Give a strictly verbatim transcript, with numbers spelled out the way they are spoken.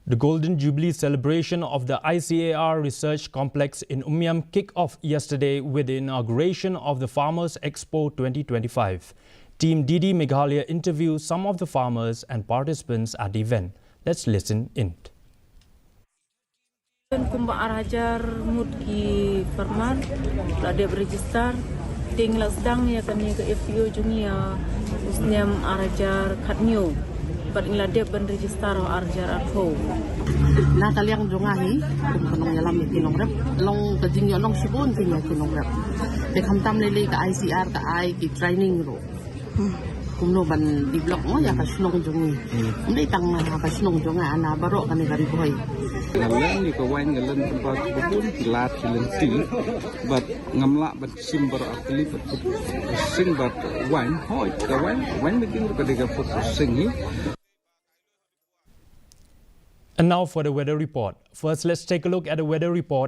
The Golden Jubilee celebration of the I C A R Research Complex in Umiam kicked off yesterday with the inauguration of the Farmers Expo twenty twenty-five. Team D D Meghalaya interviewed some of the farmers and participants at the event. Let's listen in. Kumba ar hajar ngut ki farmer la dep register. Te ngi la sdang ïa kane ka F P O jong ngi ïa u snem ar hajar khathynñiew. Bad ngi la dep ban register ha ar hajar arphew. Na ka liang jong nga hi, kum ka nongïalam ïa ki nongrep, long ka jingïalang shibun ki ïa ki nongrep. Te khamtam lei lei ka I C R ka ai ki training ruh. Kumno ban develop mo ïa ka shnong jong ngi. Ym dei tang ha ka shnong jong nga, na baroh kane ka Ri Bhoi. Nga len ïa ka wine, nga len ba ka bun ki lad ki lynti. Bad ngam lah ban shim baroh ar tylli bad food processing bad wine. Hooid, ka wine, wine making ruh ka dei ka food processing hi. And now for the weather report. First, let's take a look at the weather report.